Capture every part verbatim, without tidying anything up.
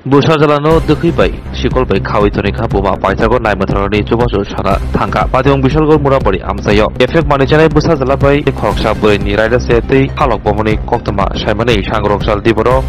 Bwsa jalano dwkhwi bai sikol bai khawi toni kha buma paithago naimatharni chubachu sana thangkha. Patimung Bishalgarh Murabari amchaio. Kefek manwi chanai bwsa jala bai khoroksa bwrwini raida se tei halok bomani koktwma saimani sangrok sal diboro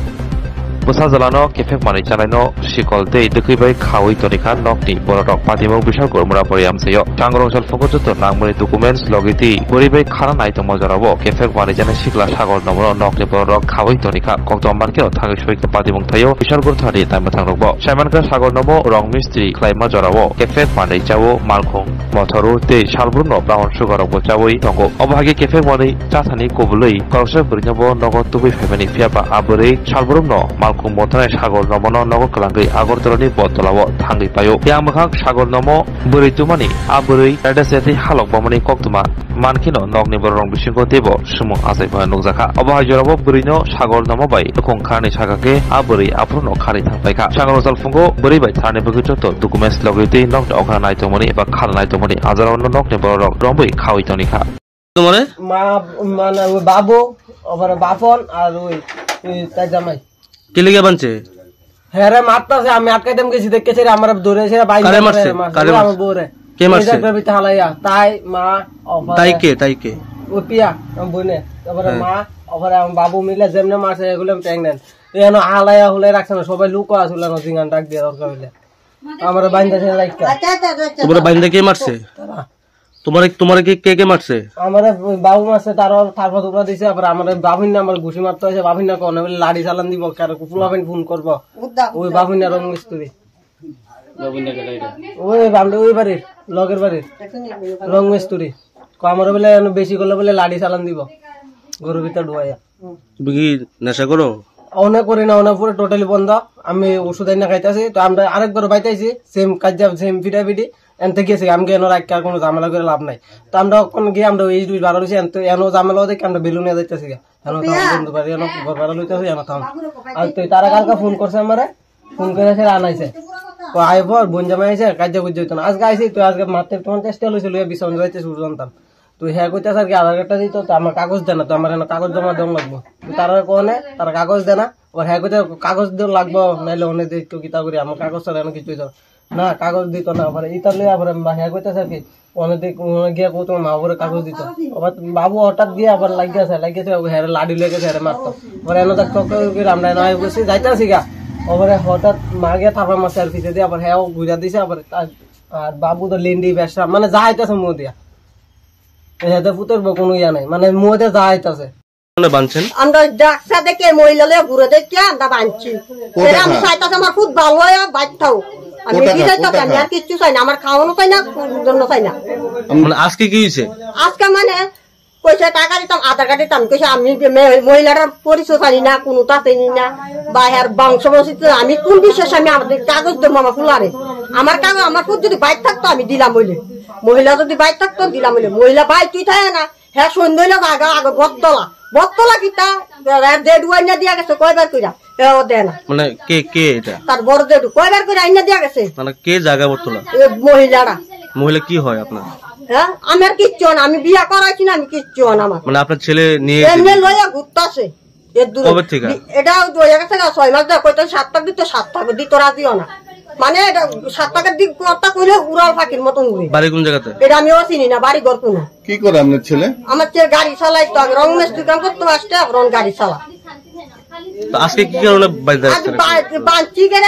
bwsa jalano kefek manwi chanaino sikol tei dwkhwi bai khawi toni kha nokni bororok. Patimung Bishalgarh Murabari amchaio. Sangrok sal phokojoto nangmani documents logi tei bwrwi bai khana nai tongma jorao kefek manwi chanai sikla sagor nomono nokni bororok khawi toni kha. Koktwma mankhe thangwi soi kha patimung thaio Bishalgarh thani naimathang rokbo. Saimankha sagor nomo rong mistri khlaima jorao kefek manwi chao malkhung, mothoru tei salbrumno brahon sugarokbo chawi tongo. Obo hai khe kefek manwi chathani kubulwi khoroksa bwrwinobo nogo tubui phaimani, phiyaba a bwrwi salbrumno malkhung mothonai sagor nomono nogo kwlangwi Agartalani bo tolao thangwi paio. Yang mwkhang sagor nomo bwrwi tumani a bwrwi raida se tei halok bomani koktwma mankheno nokni bororok bisingo teibo sumung achai phano nukjakha. Obo hai jorao bwrwino sagor nomo bai nukhung kharni saka khe a bwrwi aphuru no kharwi thangpaikha. Sangrok sal phungo bwrwi bai tharni bagwi joto documents logi tei nokni okra naitongmani eba khana naitongmani ajarokno nokni bororok romwi khawi tongkha. তোমারে? মা, মানে, ওই বাবু, ওপরে বাপন আর ওই, ওই তাই জামাই। কি লিগে বানছে? হ্যাঁ রে, মারতাছে, আমি আটকাইতাম গেছি, দেখতেছি রে, আমার দৌড়ে এসে বাইন্দা কারে ধরে মারছে? মারছে। কারে ওই আমার মারছে? বউরে। কে মারছে? এই যে বেবিতে হালাইয়া, তাই, মা, ওপরে তাই কে? তাই কে? ওই পিয়া, আমার বোনে। তারপরে হ্যাঁ। মা, ওপরে আমার বাবু মিলে যেমনে মারছে, এগুলো আমি ট্যাং নেন। এই এনে হালাইয়া হুলাই রাখছে না, সবাই লুকো আসলে না, জিঙ্গান ডাক দিয়ে দরকার হইলে। আমার বাইন্দা ছিল লাইটটা। তোমার বাইন্দা কে মারছে? তারা। তোমার, তোমার কি কে কে মারছে? আমার বাবু মারছে, তারও থাপড়া থুপড়া দিছে, আবার আমার বাবুর না আমার ঘুষি মারতে হয়েছে, বাবুর না কোনো বলে লাড়ি চালান দিব, কারো ফুলাবেন ফোন করবো। ওই বাবুর না রং মিস্ত্রি। ওই বাবু ওই বাড়ির, লগের বাড়ির রং মিস্ত্রি। কো আমার বলে এনে বেশি করলে বলে লাড়ি চালান দিব, গরু ভিতরে ঢুকাইয়া। তুমি কি নেশা করো? অনেক করি না, অনেক পুরো totally বন্ধ। আমি ওষুধ আইনা খাইতেছি, তো আমরা আরেকবার বাইতে আইছি, সেম কাজ, সেম ফিটা ফিটি। এনতে গেছে, আমি এনো রাখি আর কোনো ঝামেলা করে লাভ নাই। তো আমরা ওখানে গিয়ে আমরা এই দুই বারো রয়েছে, এনতে এনো ঝামেলা ওদের আমরা বেলুনে যাইতেছি গা। এনো থাম বন্ধু বাড়ি, এনো ঘর ভাড়া লইতেছি, এনো থাম। আর তুই তারা কালকে ফোন করছে আমারে, ফোন করে সে আনাইছে। তো আয় পর বোন জামাই আইছে, কাজে বুঝতে হইতো না। আজকে আইছি, তুই আজকে মারতে তোমার চেষ্টা লইছিল, বিশ পঞ্চাশ যাইতে শুরু জানতাম। তুই হ্যাঁ কইতে স্যার কি আধার কার্ডটা দিত, তো আমার কাগজ দেনা, তো আমার এনে কাগজ জমা দেওয়া লাগবো। তুই তারা কোনে, তারা কাগজ দেনা, ওর হ্যাঁ কইতে কাগজ দেওয়া লাগবো, নাইলে অনেক দিক তো কিতা করি, আমার কাগজ ছাড়া এনে কিছুই তো না, কাগজ দিত না। আবার ইতার লইয়া আবার মা হ্যাঁ কইতে স্যার কি, অনেক দিক, অনেক গিয়া কো তোমার মা বাবার কাগজ দিত। আবার বাবু হঠাৎ গিয়ে আবার লাগিয়ে আছে, লাগিয়ে আছে, হ্যাঁ লাড়ি লেগেছে, হ্যাঁ মারতো। আবার এনে তার টক টক করে আমরা এনে আয় বসে যাইতে আসি গা। আবার হঠাৎ মা গিয়ে থাপড়া মারছে আর পিছে দিয়ে আবার হ্যাঁ ঘুরে দিছে, আবার তার আর বাবু তো লেন্ডি ব্যবসা, মানে, যা আইতাছে মুখ দিয়া। এটাতে পুতর বউ কোনো ইয়া নাই, মানে, মুখ দিয়ে যা আইতাছে। মানে বানছেন? আমরা ডাকসা দেখে, মহিলা লয়ে ঘুরে দেখে, আমরা বানছি। কোথায় এরা আমি খায়? চাইতাছে আমার খুব ভালো হয়, বাইক থাও। আমি কোথায় বিদায় খায়? তো কোথায় আমি আর খায়? কিচ্ছু চাই না, আমার খাওয়ানো চাই না, কোনো জন্য চাই না। মানে আজকে কি হয়েছে? আজকে মানে পয়সা টাকা দিতাম, আধার কার্ড দিতাম, কইছে আমি যে মে-, মহিলাটার পরিচয় জানি না, কোনোটা চিনি না, বা এর বংশ বংশিত আমি কোন বিশ্বাসে আমি আমাদের কাগজ দেবো আমার ফুলারে? আমার কাগজ, আমার ফুল যদি বাইক থাকতো আমি দিলাম হইলে। মহিলা যদি বাইক থাকতো দিলাম হইলে। মহিলা বাইক তুই থাকে না, হ্যাঁ সন্ধ্যা হইলে আগে, আগে বটতলা। বটতলা কিতা? এর দেড় ওয়াইনা দিয়া গেছে কয়বার কইরা? এও দেয় না। মানে কে, কে এটা? তার বড় দেড় কয়বার কইরা আইনা দিয়া গেছে? মানে কে জায়গা বটতলা? এ মহিলারা। মহিলা কি হয় আপনার? হ্যাঁ? আমার কিচ্ছু হয় না, আমি বিয়া করাইছি না, আমি কিচ্ছু হয় না আমার। মানে আপনার ছেলে নিয়ে এমনি লইয়া ঘুরতাছে। এর দূরে। কবে থেকে? বি-, এটা ওই এক জায়গা ছয় মাস ধরে কইতো সাত টাকা দিত, সাত টাকা দিত রাজিও না। মানে এটা সাত টাকার দিক কথা কইলে উড়াল ফাঁকির মতন উড়ে। বাড়ি কোন জায়গাতে? এটা আমিও চিনি না, বাড়ি ঘর কোনো। কি করে আপনার ছেলে? আমার ছেলে গাড়ি চালাইতো, আগে রং মিস্ত্রি কাম করতো, আসতে এখন গাড়ি চালা। তো আজকে কি কারণে বাইরে আজ রাখছেন? বা-, বাঁচছি কেন?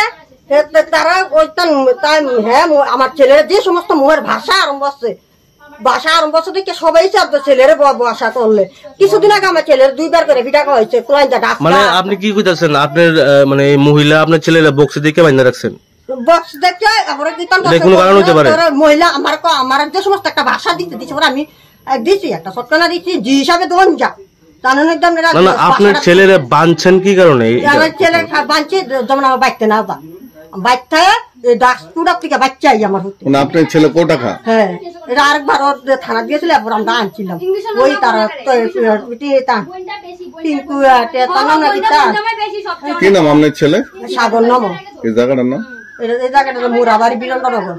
এ, তে-, তারা ওই তান-, তান-, হ্যাঁ, মো-, আমার ছেলের যে সমস্ত মুখের ভাষা আরম্ভ হচ্ছে, ভাষা আরম্ভ হচ্ছে দেখে সবাই চাপ তো ছেলের ব-, ভাষা করলে। কিছুদিন আগে আমার ছেলের দুইবার করে ভিটা খাওয়া হয়েছে, কুলাইন্দা ডাক্তার। মানে আপনি কি কইতাছেন? আপনার, আহ, মানে এই মহিলা আপনার ছেলের বক্সে দিয়ে বাইন্ধা রাখছেন? বক্স দেখে, তারপরে কি তান এটা কোনো কারণ হইতে পারে? তারপরে মহিলা আমার ক-, আমার যে সমস্ত একটা ভাষা দিতে দিচ্ছে, পরে আমি, আহ, দিছি একটা সটকানা দিচ্ছি, জি হিসাবে দোকান যা। জানেন একদম এরা না, না, আপনার ভাষাটা ছেলেরে বানছেন কি কারণে? এই আমার ছেলে খা-, বানছি, যেমন আমার বাইতে না যা। বাইতে, এই ডাক পুরা থেকে বাচ্চা আই আমার হতে। মানে আপনার ছেলে কোটা খা? হ্যাঁ, এটা আরেকবার ওর যে থানা দিয়েছিল, এরপর আমরা আনছিলাম। ওই তারা তো, এ, এ, এটি এটা, পিঙ্কু, এ, তে, তার নাম নাকি তা? কি নাম আপনার ছেলে? সাগর নাম। এই জায়গাটার নাম? এটা, এই জায়গাটা হলো মুরাবাড়ি, বিরন্দনগর।